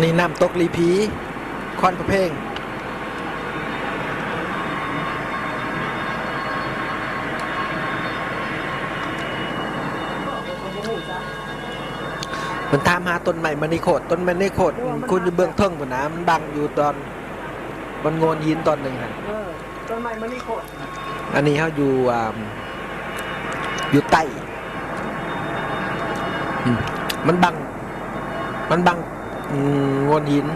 ນີ້ນ້ຳຕົກລີພີ ຄອນພະເພັງ. ເພິ່ນຖາມຫາຕົ້ນໄມ້ມະນີໂຄດ, ຕົ້ນໄມ້ມະນີໂຄດ ອືມ ຄຸນຢູ່ເບື້ອງເທິງພຸ້ນນະ, ມັນບັງຢູ່ຕອນ ມັນໂງ່ນຫີນຕອນໜຶ່ງຫັ້ນ. ເອີ ຕົ້ນໄມ້ມະນີໂຄດ. ອັນນີ້ເຮົາຢູ່ ອ່າ ຢູ່ໃຕ້ ອືມ ມັນບັງ ມັນບັງ ອືມ ໂງ່ນຫີນ.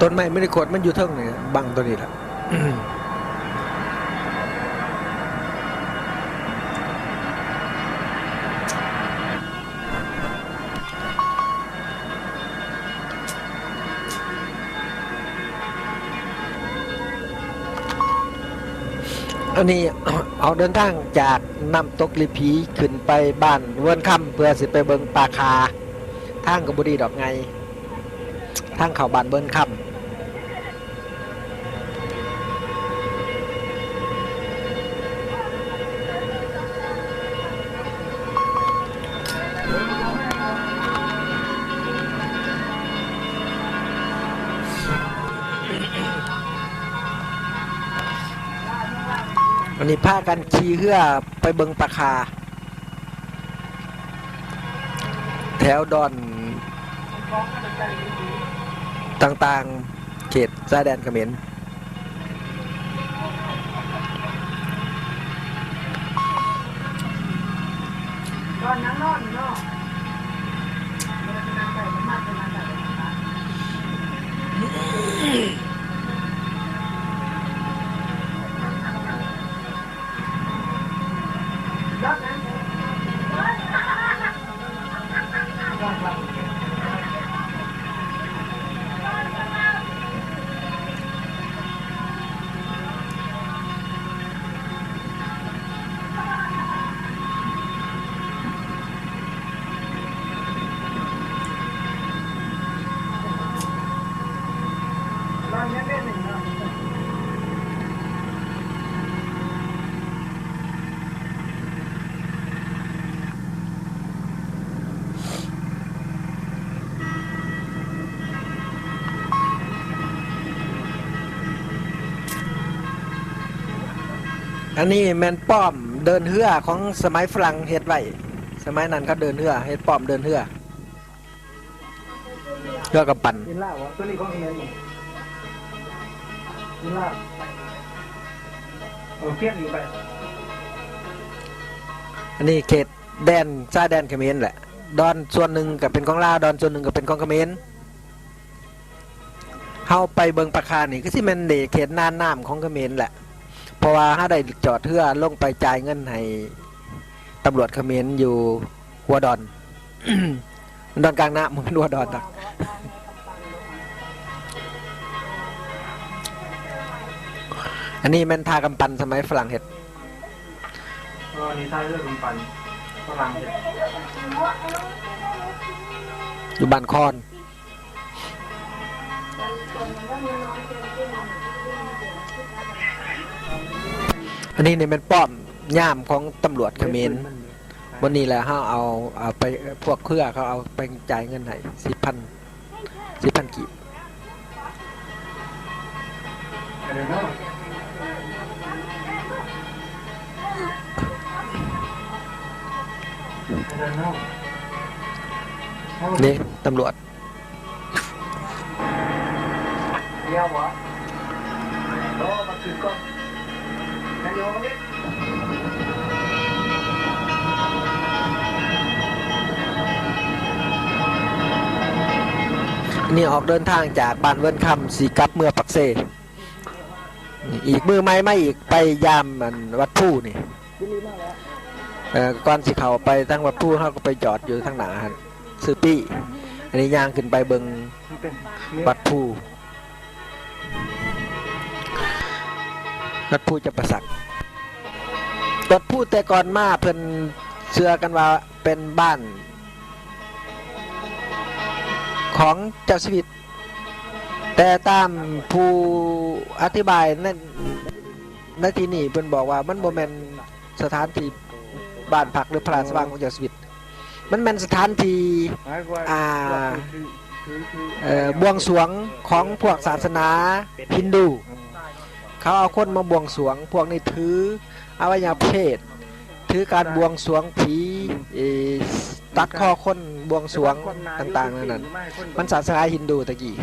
ຕົ້ນໄມ້ມະນີໂຄດມັນຢູ່ເທິງນີ້ ບັງໂຕນີ້ລະ. ອັນນີ້ ອອກເດີນທາງຈາກນ້ຳຕົກລີພີ ຂຶ້ນໄປບ້ານເວີນຄຳ ເພື່ອຊິໄປເບິ່ງປ່າຂ່າ. ທາງກໍບໍ່ດີດອກ ງ່າຍ ທາງເຂົ້າບ້ານເວີນຄຳ. ອັນນີ້ພາກັນຂີ່ເຮືອໄປເບິ່ງປ່າຂ່າ ແຖວດອນຕ່າງໆ ເຂດຊາຍແດນຂະເໝນ. ອັນນີ້ແມ່ນປ້ອມເດີນເຮືອຂອງສະໄໝຝຣັ່ງເຮັດໄວ້. ສະໄໝນັ້ນເຂົາເດີນເຮືອ ເຮັດປ້ອມເດີນເຮືອ. ເຮືອກຳປັ່ນ ເປັນລາວບໍ່? ຕົວນີ້ຂອງຂະເໝນບໍ່? ເປັນລາວ ເອົາພຽງຢູ່ໄປ. ອັນນີ້ເຂດແດນ ຊາຍແດນຂະເໝນແຫຼະ. ດອນສ່ວນໜຶ່ງກໍເປັນຂອງລາວ, ດອນສ່ວນໜຶ່ງກໍເປັນຂອງຂະເໝນ. ເຮົາໄປເບິ່ງປາຄານີ້ ຄືຊິແມ່ນເຂດນ່ານນ້ຳຂອງຂະເໝນແຫຼະ, ເພາະວ່າເຮົາໄດ້ຈອດເຮືອລົງໄປຈ່າຍເງິນໃຫ້ຕຳຫຼວດຂະເໝນຢູ່ຫົວດອນ. ດອນກາງນ້ຳ ບໍ່ແມ່ນຫົວດອນດອກ. ອັນນີ້ແມ່ນທ່າກຳປັ່ນສະໄໝຝຣັ່ງເຮັດ. ເອີ ນີ້ທ່າເຮືອກຳປັ່ນຝຣັ່ງເຮັດ ຢູ່ບ້ານຄອນ. ອັນນີ້ນີ້ແມ່ນປ້ອມຍາມຂອງຕຳຫຼວດຂະເໝນ. ມື້ນີ້ແຫຼະ ເຮົາເອົາ ເອົາໄປ ພວກເຄືອເຂົາເອົາໄປຈ່າຍເງິນໃຫ້ ສິບພັນ ສິບພັນກີບ. ນີ້ຕຳຫຼວດ. ນີ້ອອກເດີນທາງຈາກບ້ານເວີນຄຳ ຊິກັບເມືອປາກເຊ. ອີກມື້ໃໝ່ມາອີກ ໄປຢາມອັນວັດພູນີ້. ເອີ ກ່ອນຊິເຂົ້າໄປທາງວັດພູ ເຮົາກໍໄປຈອດຢູ່ທາງໜ້າຫັ້ນ ຊື້ປີ້. ອັນນີ້ຍ່າງຂຶ້ນໄປເບິ່ງວັດພູ ວັດພູຈຳປາສັກ. ວັດພູແຕ່ກ່ອນມາເພິ່ນເຊື່ອກັນວ່າເປັນບ້ານຂອງເຈົ້າຊີວິດ. ແຕ່ຕາມຜູ້ອະທິບາຍໃນ ໃນທີ່ນີ້ ເພິ່ນບອກວ່າມັນບໍ່ແມ່ນສະຖານທີ່ບ້ານພັກ ຫຼື ພະລາຊະວັງຂອງເຈົ້າຊີວິດ, ມັນແມ່ນສະຖານທີ່ ອ່າ ເອີ ບວງສວງຂອງພວກສາສະໜາຮິນດູ. ເຂົາເອົາຄົນມາບວງສວງ, ພວກນີ້ຖືອະໄວຍະເພດ ຖືການບວງສວງຜີ ເອີ ຕັດຄໍຄົນ ບວງສວງຕ່າງໆ ນັ້ນ ມັນສາສະໜາຮິນດູຕະກີ້.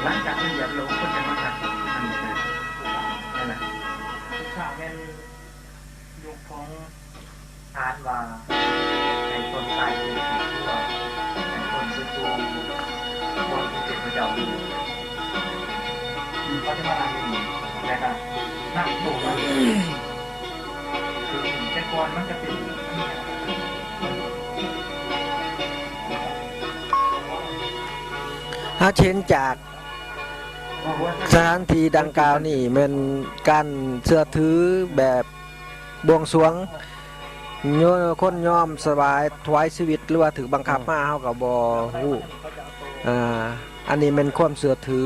ຫຼັງຈາກເພິ່ນຢາກລົງ ເພິ່ນຈະມາຈັດອັນນີ້ນະ ນັ້ນນະ ຖ້າແມ່ນຍຸກຂອງ ອ່ານວ່າໃຫ້ຕົນຕາຍຢູ່ທີ່ຕົວ ໃຫ້ຕົນຊື່ໂຕ ບໍ່ມີເຈັບ ແຕ່ກໍນ້ຳຖ້ວມ ແຕ່ກ່ອນມັນຈະເປັນ ເຮົາຈະເຫັນຈາກສະຖານທີ່ດັ່ງກ່າວນີ້ແມ່ນການເຊື່ອຖືແບບບວງສວງ ໂຍ ຄົນຍອມສະບາຍຖວາຍຊີວິດ ຫຼືວ່າຖືກບັງຄັບມາ ເຮົາກໍບໍ່ຮູ້. ອ່າ ອັນນີ້ແມ່ນຄວາມເຊື່ອຖື.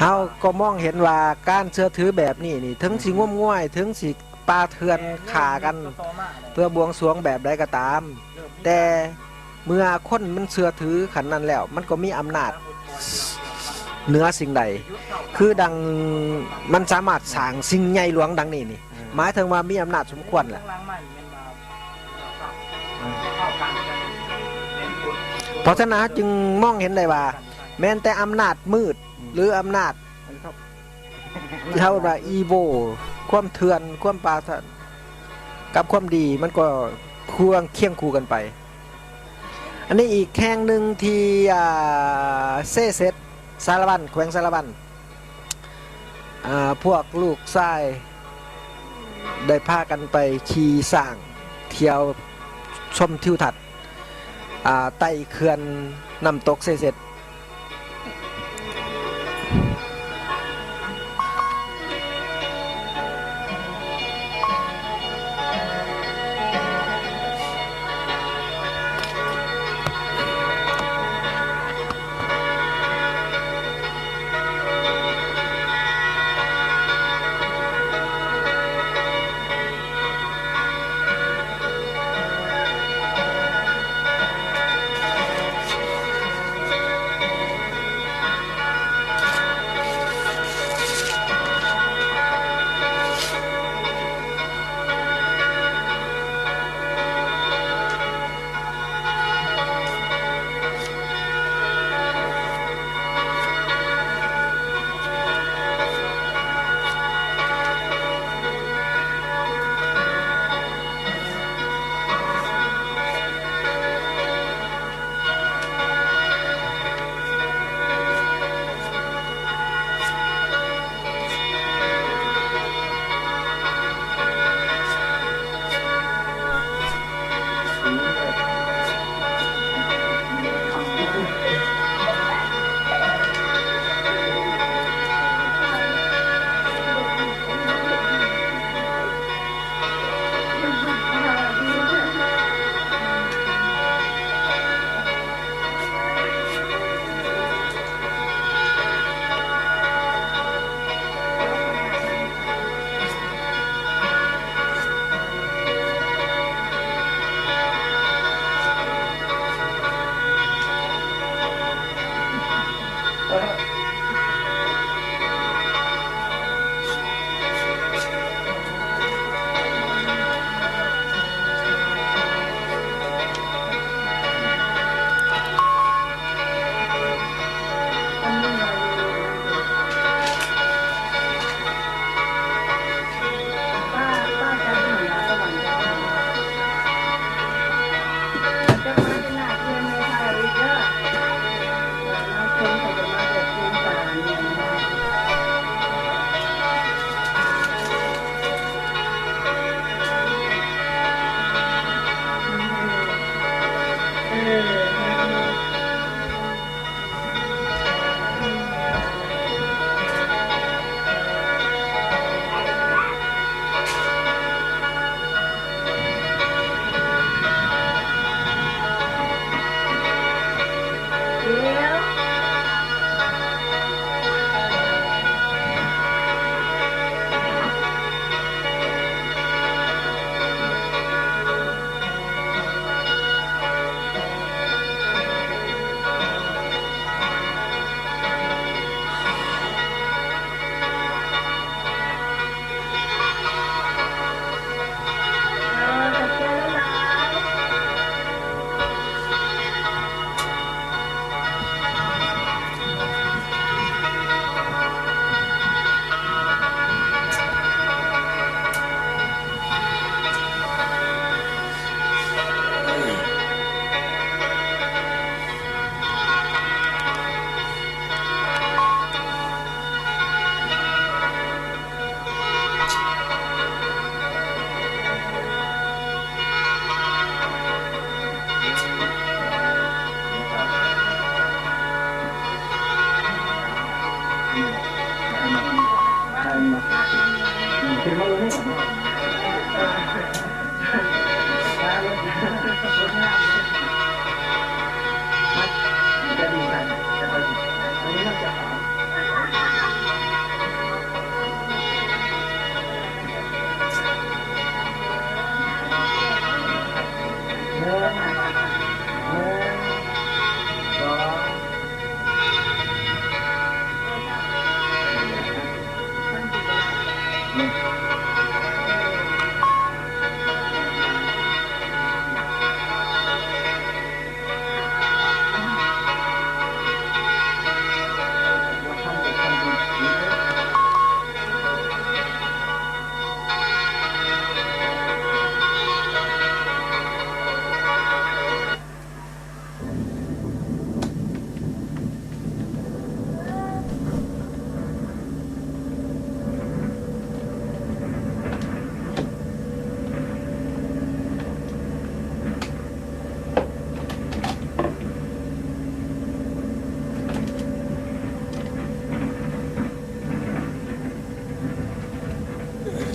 ເຮົາກໍມອງເຫັນວ່າການເຊື່ອຖືແບບນີ້ນີ້ ເຖິງຊິງົມງວາຍ ເຖິງຊິປ່າເຖື່ອນຂ້າກັນ ເພື່ອບວງສວງແບບໃດກໍຕາມ ແຕ່ເມື່ອຄົນມັນເຊື່ອຖືຂັ້ນນັ້ນແລ້ວ ມັນກໍມີອຳນາດເໜືອສິ່ງໃດ ຄືດັ່ງມັນສາມາດສ້າງສິ່ງໃຫຍ່ຫຼວງດັ່ງນີ້ນີ້ ໝາຍເຖິງວ່າມີອຳນາດສົມຄວນແຫຼະ. ເພາະສະນັ້ນເຮົາຈຶ່ງມອງເຫັນໄດ້ວ່າ ແມ່ນແຕ່ອຳນາດມືດ ຫຼືອຳນາດ ເຮົາວ່າ evil ຄວາມເຖື່ອນ ຄວາມປ່າສະ ກັບຄວາມດີ ມັນກໍຄວງຄຽງຄູ່ກັນໄປ. ອັນນີ້ອີກແຫ່ງໜຶ່ງທີ່ ອ່າ ເຊເສັດ ສາລະວັນ ແຂວງສາລະວັນ ອ່າ ພວກລູກຊາຍໄດ້ພາກັນໄປຂີ່ຊ້າງ ທ່ຽວຊົມທິວທັດ ອ່າ ໃຕ້ເຂື່ອນນ້ຳຕົກເຊເສັດ.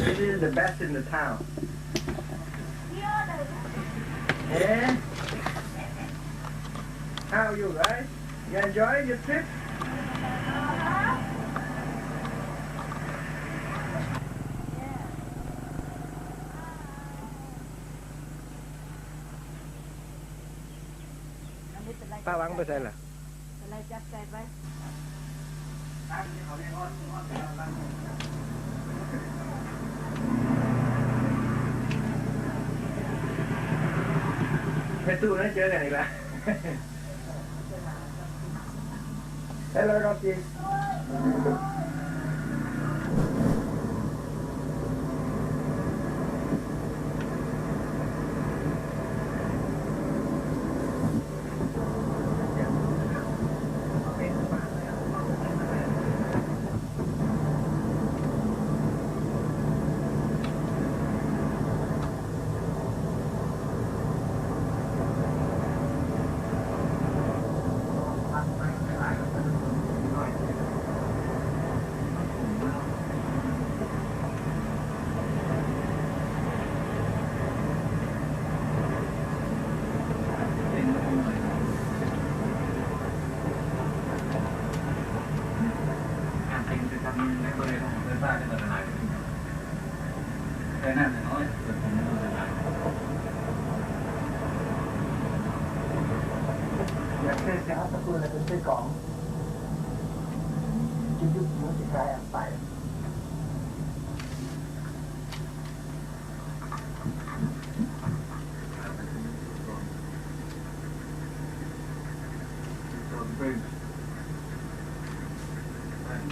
This is the best in the town. Eh? How are you guys? You enjoy your trip? ປ້າຫວັງໄປໃສລະ? ແມ່ຕູ້ໄດ້ເຈີກັນອີກລະ. Hello Rocky. ຢາກເຊີຍເສືອເຮົາຕະກຸນ ແລະ ເປັນເສືອກອງ ຈຸດຢຸດມັນຊິກາຍອອກໄປ.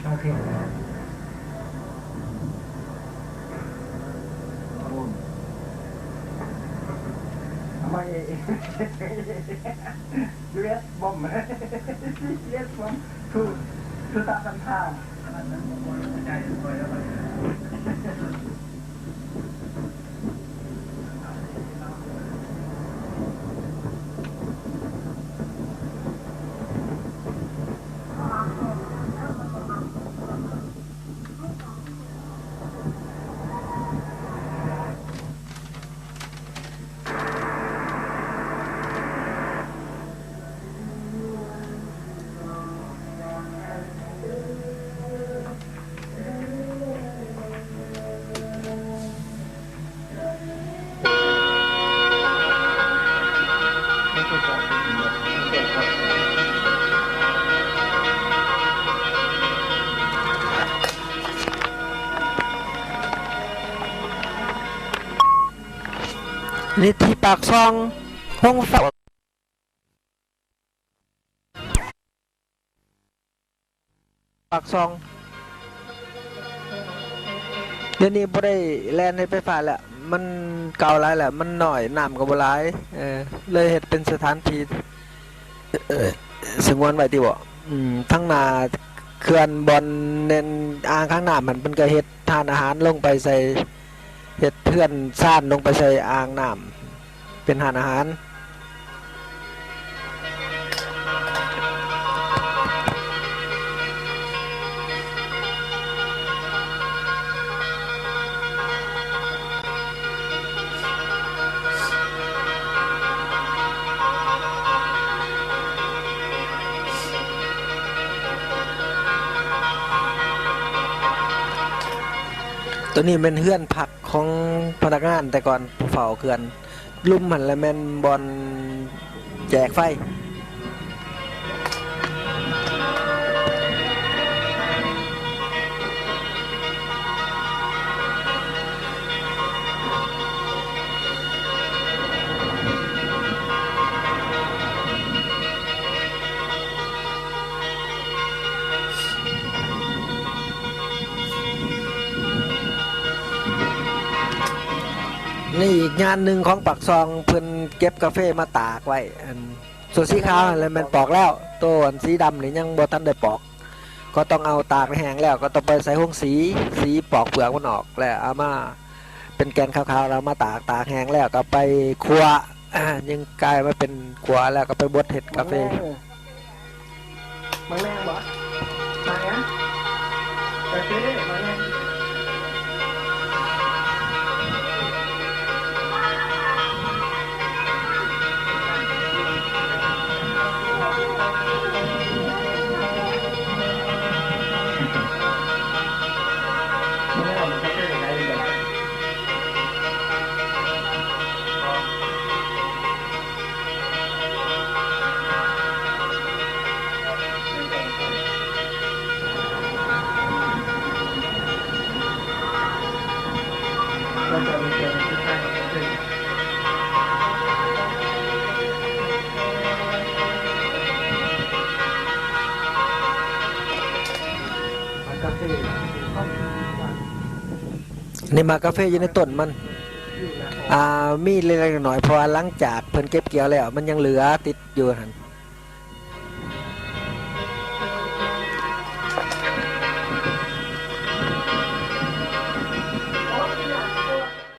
ໂອເຄ ເອົາໃໝ່ ຢູເອສ ບອມ ຢູເອສ ບອມ ທູ ທູທາວຊັນ ພາວ. ນີ້ທີ່ປາກຊ່ອງ ໂຮງໄຟຟ້າ ປາກຊ່ອງ ດຽວນີ້ບໍ່ໄດ້ແລ່ນເຮັດໄຟຟ້າແລ້ວ ມັນເກົ່າຫຼາຍແລ້ວ ມັນນ້ອຍ ນ້ຳກໍບໍ່ຫຼາຍ ເອີ ເລີຍເຮັດເປັນສະຖານທີ່ ເອີ ສະຫງວນໄວ້ຕິເບາະ. ອືມ ທາງໜ້າເຂື່ອນ ບ່ອນແມ່ນອ່າງຂ້າງນ້ຳຫັ້ນ ເພິ່ນກໍເຮັດຮ້ານອາຫານລົງໄປໃສ່ ເຮັດເຮືອນຊານລົງໄປໃສ່ອ່າງນ້ຳ ເປັນຮ້ານອາຫານ. ໂຕນີ້ແມ່ນເຮືອນພັກຂອງພະນັກງານແຕ່ກ່ອນ ຜູ້ເຝົ້າເຂື່ອນ. ລຸ່ມຫັ້ນລະແມ່ນບ່ອນແຈກໄຟ. ນີ້ອີກຍານໜຶ່ງຂອງປາກຊ່ອງ ເພິ່ນເກັບກາເຟມາຕາກໄວ້ ອັນໂຕສີຂາວຫັ້ນແຫຼະແມ່ນປອກແລ້ວ ໂຕອັນສີດຳນີ້ຍັງບໍ່ທັນໄດ້ປອກ ກໍຕ້ອງເອົາຕາກໃຫ້ແຫ້ງແລ້ວ ກໍຕ້ອງໄປໃສ່ໂຮງສີ ສີປອກເປືອກມັນອອກ ແລ້ວເອົາມາເປັນແກ່ນຂາວໆ ແລ້ວເອົາມາຕາກ ຕາກແຫ້ງແລ້ວກໍໄປຂົ້ວ ອ່າ ຈຶ່ງກາຍມາເປັນຂົ້ວ ແລ້ວກໍໄປບົດເຮັດກາເຟ. ມາແລງບໍ່? ມາຫຍັງ? ກາເຟມາແລງ. ອັນນີ້ໝາກກາເຟຢູ່ໃນຕົ້ນມັນ ອ່າ ມີເລັກໆນ້ອຍໆ ເພາະວ່າຫຼັງຈາກເພິ່ນເກັບກ່ຽວແລ້ວ ມັນຍັງເຫຼືອຕິດຢູ່ຫັ້ນ.